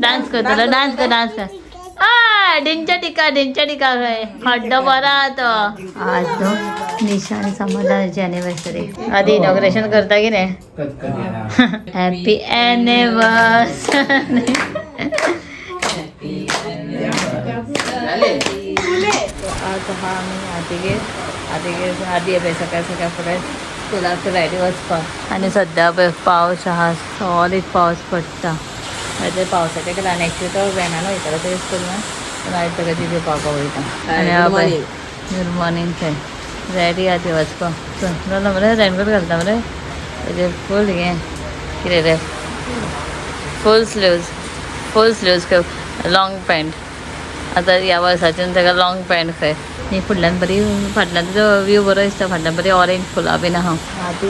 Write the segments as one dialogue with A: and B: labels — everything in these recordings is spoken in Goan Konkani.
A: डान्स करतलो, डान्स कर, डान्स कर. आ ढिंचा टिका, ढिंचा टिका खंय खड्डो बरो तो. आज न्हू निशा आनी समाधानाची एनिवर्सरी. आधी इनॉग्रेशन करता कितें? Happy anniversary. आज हा आमी आतीगेर, आतीगेर आदी पळय सकाळ सकाळ फुडें स्कुलाक रेडी वचपाक. आनी सद्या पळय पावस आहा, सॉलीड पावस पडटा. मागीर ते पावसाच्या कारणान एक्चुली तो वेनान वयतालो ते स्कुलान, पूण आयज ताका दिदी पावपाक वयता. आनी पळय गूड मॉर्निंग. थंय रेडी आहा ती वचपाक. चल जालो मरे, रेनकोट घालता मरे तेजेर फूल. हें कितें रे, फूल स्लिव्स, फूल स्लिव्स, लॉंग पॅन्ट. आतां ह्या वर्साच्यान ताका लॉंग पॅन्ट खंय. न्ही फुडल्यान बरी, फाटल्यान तुजो व्यू बरो दिसता. फाटल्यान बरी ऑरेंज फुलां बीन आहा. आदी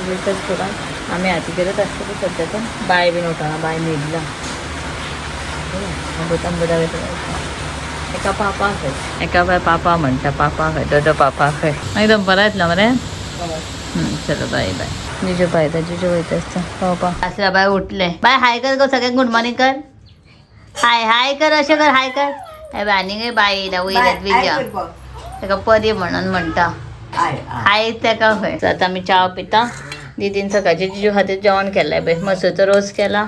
A: वयता स्कुलाक, आमी आतीगेरूच आसतली सद्या. तर बाय बीन उठना, बाय न्हिदला. भुतान बुधा वयता. एका पापा खंय, एका बाय पापा म्हणटा, पापा खंय, दोदो पापा खंय. मागीर दनपारां येतलो मरे. चलो, बाय बाय. जिजू पळयता, जिजू वयता आसता पावपा. आसला बाय उठले. बाय हाय कर गो सगळ्यांक, गुड मॉर्निंग कर. हाय हाय कर, अशें कर, हाय कर. हे बाय आनीकय बाय येयला वयल्यात विजया, ताका परी म्हणून म्हणटा. हाय ताका खंय. आतां आमी च्या पिता. दिदीन सकाळचे जिजू खातीर जेवण केलें पळय, मसूरचो रोस केला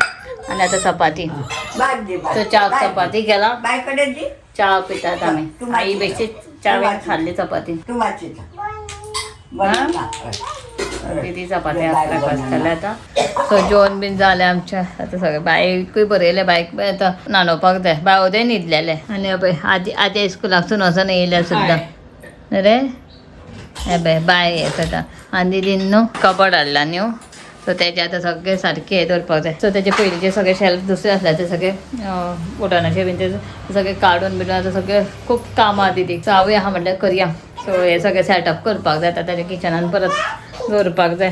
A: आनी आतां चपाती. तो च्या चपाती केला.
B: बायकडे दी.
A: च्या पितात आमी. आई बेश्टी च्या बीन खाल्ली, चपाती.
B: तूं वाचिता.
A: दिदी चपाती आपल्याक आसतले आतां. सो जेवण बीन जालें आमचें. आतां सगळें बायकूय बरयलें, बायक आतां न्हाणोवपाक जाय. बाय उदय न्हिदलेलें. आनी पळय आदी, आदी स्कुलाकसून वचोन येयल्या सुद्दां रे. हे पळय बाय हे करता. आनी दिदीन न्हू कबड हाडला न्हू, सो तेजे आतां सगळे सारके हे दवरपाक जाय. सो तेजे पयलींचे सगळे शेल्फ दुसरे आसले, ते सगळे वुडनाचे बीन ते सगळे काडून बीन आतां सगळे खूब कामां दिदीक. सो हांवूय आहा म्हटल्यार करया. सो हे सगळे सेटअप करपाक जाय आतां, ताजें किचनान परत दवरपाक जाय.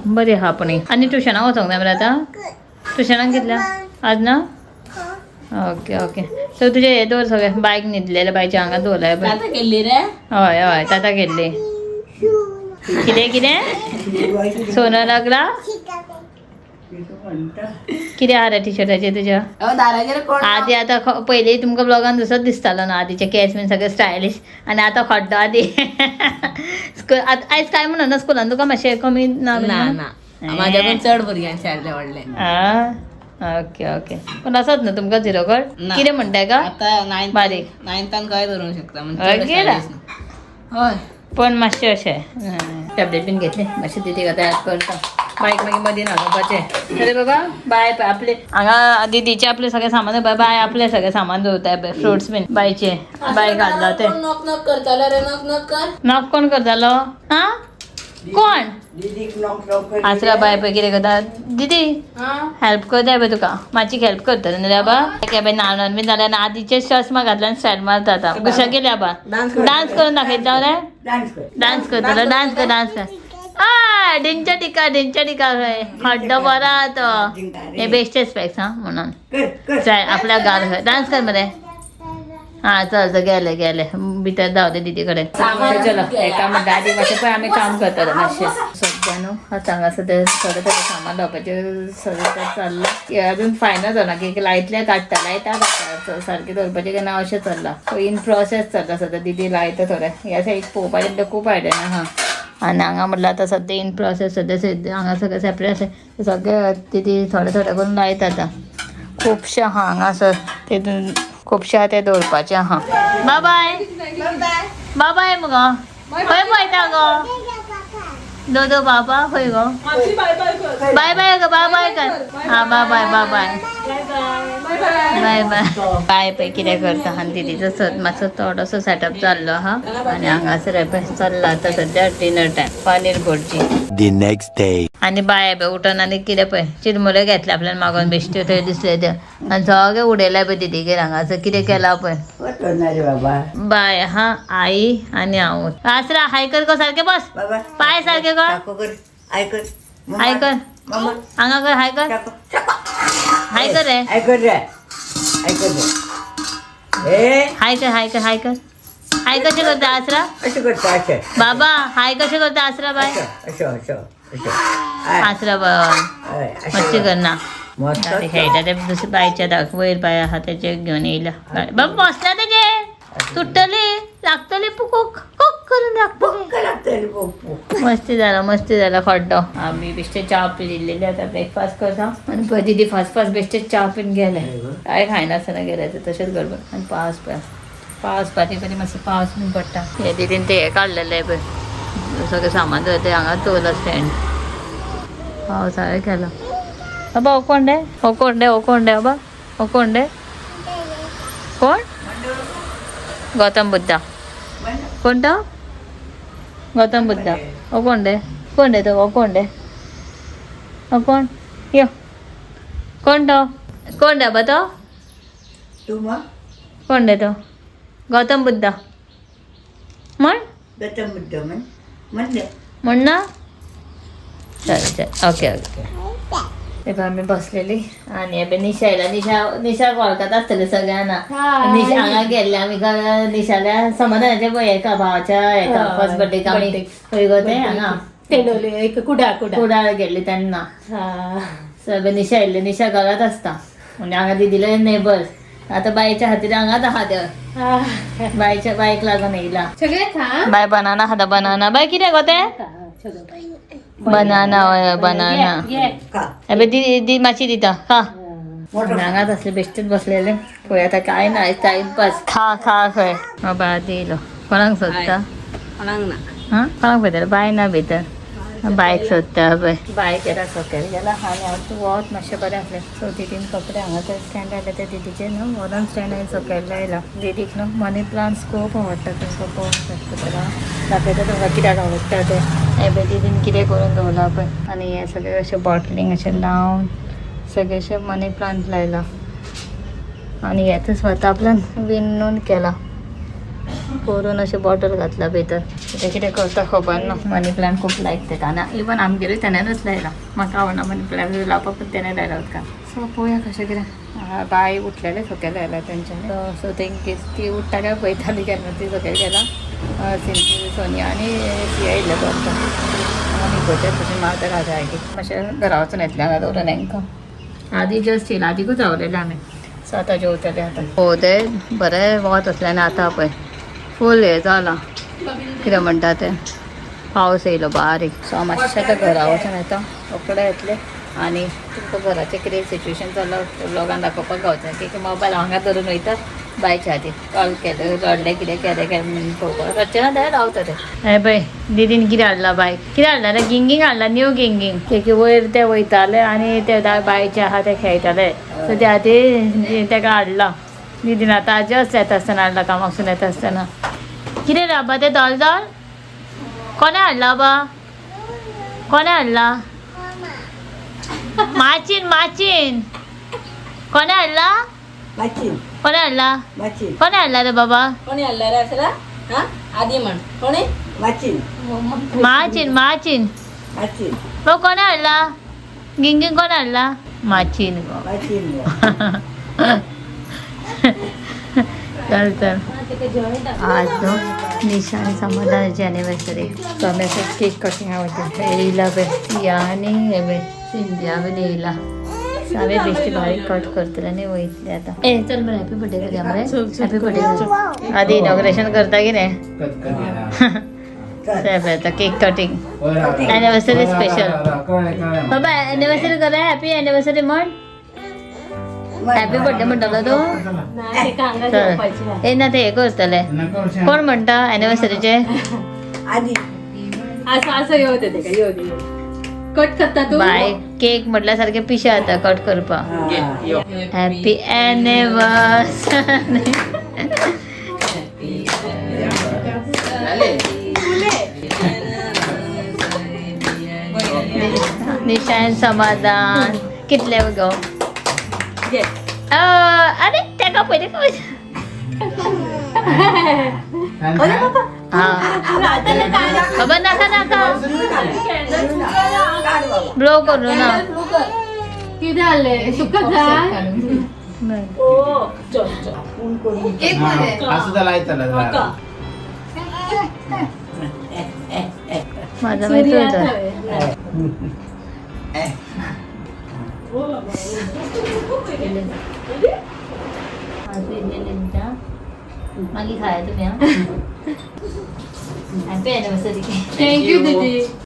A: बरी आहा पूण ही. आनी ट्युशनाक वचोंक जाय मरे आतां. ट्युशनाक कितल्या आज ना? Okay okay. सो तुजें हे दवर सगळें. बायक न्हिदलेलें, बायच्या हांगा दवरलाय पळय.
C: आता केल्ली रे.
A: हय हय, ताता गेल्ली. कितें कितें सोनं लागला कितें आहा रे टिशर्टाचेर तुज्या?
C: दाराचेर कोण?
A: आदी आतां पयलीं तुमकां ब्लॉगान दुसरोच दिसतालो ना, आदीचे केस बीन सगळे स्टायलिश आनी आतां खड्डो आदी. स्कूल आतां आयज काय म्हणून ना स्कुलान तुका मातशें कमी ना बीन
C: ना.
A: म्हणून?
C: ना, माझ्याकडून चड भुरग्यांचे आसले व्हडले.
A: आ ओके ओके. पण असत ना तुमकां झिरो कट?
C: ना.
A: कितें म्हणटाय का?
C: आता नायन्थ
A: बारीक.
C: नायन्थान काय धरूंक शकता.
A: हय,
C: म्हणजे
A: गेला.
C: हय.
A: पण मातशें अशें टॅबलेट बीन घेतले मातशें. दिदी आतां हेल्प करता बायक, मागीर मदीं न्हाणोवपाचें. अरे बाबा, बाय पळय आपले हांगा दिदीचे आपले सगळे सामान पळय. बाय आपले सगळे सामान दवरताय पळय, फ्रुट्स बीन बायचे बाय घातला ते.
C: नॉक नॉक करतालो रे, नॉक नॉक कर.
A: नॉक कोण करतालो? हा कोण?
B: दिदीक नॉक नॉक कर.
A: आसरा बाय पळय कितें करता. दिदी हेल्प करता पळय तुका, मातशी हेल्प करतले न्ही रे आबा. काय बाय न्हाणोन बीन जालें आनी आदीचे चश्मा घातले आनी स्टायल मारता आतां. कशें केलें आबा? डान्स करून दाखयता रे.
B: डान्स कर.
A: डान्स करतलो, डान्स कर, डान्स कर. आ ढिंचा टिका, ढिंचा टिका खंय खड्डो बरो आहा तो. हे बेश्टे स्पेक्स हा म्हणून.
B: कर कर.
A: चल आपल्या गाल खंय डान्स कर मरे. हा चल चल, गेले गेले भितर, धांवले दिदी कडेन. चलो एका म्हणटा आदी मातशें पळय आमी काम करतले मातशें. सद्या न्हू आतां हांगा सद्या थोडें थोडें सामान लावपाचें सगळें चल्लां. अजून फायनल जावना की लायतले काडटा, लायता काडटा, सारकें दवरपाचें काय ना अशें चल्लां. सो इन प्रोसेस चल्ला सद्या. दिदी लायता थोडें. ह्या सायडीक पळोवपाचें म्हणल्यार खूब आयडिया ना आहा. आनी हांगा म्हटल्यार आतां सद्या इन प्रोसेस सद्या. सद्या हांगा सगळें सेपरेट आसा तें सगळें दिदी थोडें थोडें करून लायता आतां. खुबशें आहा हांगासर, तितून खुबशें आहा तें दवरपाचें आहा. बाय बाय मुगो, खंय पळयता गो दोदो बाबा? खंय गो? बाय बाय गो, बाय बाय कर. हा bye bye, bye bye, bye bye bye. पळय कितें करता. आनी दिदीचो मातसो थोडोसो सेटअप जाल्लो आहा आनी हांगासर पळय चल्ला आतां सद्या dinner time, paneer bhurji.
D: The next day.
A: आनी बाय पळय उठून आनी कितें पळय चिरमुले घेतले आपल्यान मागोन बेश्टे थंय दिसले ते आनी सगळे उडयले पळय दिदीगेर. हांगासर कितें केलां पळय.
B: ना रे बाबा.
A: बाय हा, आई आनी हांव. आसरा हाय कर गो, सारकें बस.
B: बाबा.
A: पाय सारके कर.
B: चाको कर, I कर मम्मा.
A: हाय कर.
B: मम्मा.
A: हांगा कर, हाय कर.
B: चाको चाको.
A: हाय कर रे.
B: I कर रे, I कर रे ए.
A: हाय कर, हाय कर, हाय कर. हाय कशें करता आसरा?
B: अशें करता अशें.
A: बाबा हाय कशें करता आसरा बाय?
B: अशें अशें अशें अशें.
A: आसरा बाय.
B: हय.
A: मातशें करना.
B: मस्त
A: खेळटा ते दुसरे बायच्या दाख वयर बाय आहा तेजे घेवन येयला. बाबा बसना तेजे, तुट्टली लागतली, पुकूक कूक करून लागतली.
B: लागतली पोक.
A: मस्ती जाला, मस्ती जाला खड्डो. आमी बेश्टे च्या पिलेली, आतां ब्रेकफास्ट करता आनी पळय दिदी फास्ट फास्ट बेश्टे च्या पिवन गेले. काय खायनासतना गेले ते, तशेंच गडबड. आनी पावस पळय, पावस बारीक बारीक मातसो पावस बीन पडटा. हे दिदीन ते हे काडलेले पळय, सगळें सामान दवरता हांगाच दवरला स्टँड. पावस हांवें केला. बाबा हो कोण रे? हो कोण रे? हो कोण रे बाबा? हो कोण रे? कोण? गौतम बुद्धा. कोण तो? गौतम बुद्धा. हो कोण रे? कोण रे तो? हो कोण रे? हो कोण? यो कोण तो? कोण रे बाबा तो?
B: तू मग
A: कोण रे तो? गौतम बुद्धा म्हण.
B: गौतम बुद्ध म्हण, म्हणले.
A: म्हण ना. चल चल, ओके ओके. ते पळय आमी बसलेली आनी हे निशा येयला. निशा, निशाक वळखता आसतले सगळ्यांना. निशा हांगा गेल्ले आमी निशाल्या समाधानाच्या पळय एका भावाच्या एका फर्स्ट बर्थडेक आमी खंय गो ते हांगा
C: तेंडोली एक कुडा कुडा
A: कुडाळ गेल्ली तेन्ना सगळे निशा येयल्ले. निशा घरात आसता म्हणजे हांगा दिदीले नेबर. आतां बायच्या खातीर हांगाच आहा ते, बायच्या बायक लागून येयला.
C: सगळे खा.
A: बाय बनाना खाता, बनाना. बाय कितें गो तें? बनाना. हय बनाना.
B: का
A: अबे दी दी मातशी दिता खा. हांगाच असले बेश्टेच बसलेले पळय. आतां काय ना, टायमपास. खा खा. खंय बाबा दिलो? कोणाक सोदता?
C: कोणाक ना.
A: हां, कोणाक भितर? बाय ना भितर, बायक सोदता पळय. बायक गेला सकयल गेला आनी हांव वत मातशें बरें आसलें. सो दिदीन कपडे हांगा थंय स्टँड आयले ते दिदीचे न्हू व्हरोन स्टँड हांवें सकयल लायला. दिदीक न्हू मनी प्लांट्स खूब आवडटा. तुमकां पळोवंक शकता तर दाखयता तुमकां कित्याक आवडटा तें. हे पळय दिदीन कितें करून दवरलां पळय. आनी हे सगळे अशें बॉटलींग अशें लावन सगळे अशें मनी प्लांट लायला. आनी हें तर स्वता आपल्यान विणून केला, करून अशें बॉटल घातला भितर. कितें कितें करता खबर ना. मनी प्लांट खूब लायक तेका आनी इवन आमगेरूय तेणेनूच लायला. म्हाका आवडना मनी प्लांट लावपाक, पूण तेणें लायला उदकान. सो पळोवया कशें कितें. बाय उठलेले सकयल लायला तेंच्यानी. सो तेंकी ती उठ्ठा काय पळयताली केन्ना ती सकयल गेला. सिंधी सोनिया आनी सिया येयल्ले परतो. न्हिदोवचे तशें मारता राजा की मातशें घरा वचून येतलें. हांगा दवरून हांकां आदी जस्ट येयला, आदीकूच रावलेले आमी. सो आतां जेवतले आतां. हो ते बरें वत आसलें आनी आतां पळय फूल हें जालां, कितें म्हणटा तें, पावस येयलो बारीक. सो हांव मातशें आतां घरा वचून येता, रोखडे येतले. आनी तुमकां घराचें कितें सिच्युएशन चल्लां व्लॉगान दाखोवपाक गावचें की मोबायल हांगा धरून वयता बायच्या हातीन. कॉल केले रडलें कितें केलें काय म्हणून पळोवपाक रडचें ना तें, रावता तें. हे पळय दिदीन कितें हाडलां, बायक कितें हाडलां रे? गिंगींग हाडलां, न्यू गिंगींग. की वयर ते वयताले आनी ते बायचे आहा ते खेळटाले. सो त्या खातीर तेका हाडलां दिदीन. आतां जस्ट येता आसतना हाडलां, कामाकसून येता आसतना. कितें रे आबा तें दोल दोल कोणें हाडलां आबा? कोणें हाडलां? माचीन माचीन कोणें हाडलां?
B: माचीन.
A: कोणें हाडलां?
B: माचीन.
A: कोणें हाडलां रे बाबा?
C: कोणी हाडला रे असला? हा आदी म्हण कोणी?
B: माचीन.
A: माचीन माचीन.
B: माचीन.
A: बाबा कोणें हाडलां गिंगींग? कोणें हाडलां? माचीन गो.
B: माचीन.
A: चल चल. आज न्हू निशा आनी समाधानाची एनिवर्सरी. सो आमी असं केक कटिंग वयता. येयला पळय सिया आनी हे पळय सिंधिया बीन येयला. सो आमी बेश्टी बारीक कट करतले आनी वयतले आतां. ए चल मरे, हॅपी बर्थडे करया मरे. Happy birthday. आदी इनॉग्रेशन करता कितें? चल आतां केक कटिंग, एनिवर्सरी स्पेशल. बाबा एनिवर्सरी करा, हॅपी एनिवर्सरी म्हण. हॅपी बर्थडे म्हणटलो तूं? चल ए ना ते हे करतले. कोण म्हणटा एनिवर्सरीचे?
B: आदी.
C: असं असं येऊ दे तेका, येऊ दे. कट करता तू?
A: बाय केक म्हटल्या सारखे पिशे आता कट करपाक. Happy anniversary. Nisha and समाधान कितले गो? अरे तेका पयलीं खबर. हा बाबा नाका नाका, ब्लो करू ना.
C: कितें जालें तुका जाय?
A: माझा मित्र होता. मागीर खाया तुमी. Happy anniversary.
C: Thank you दीदी.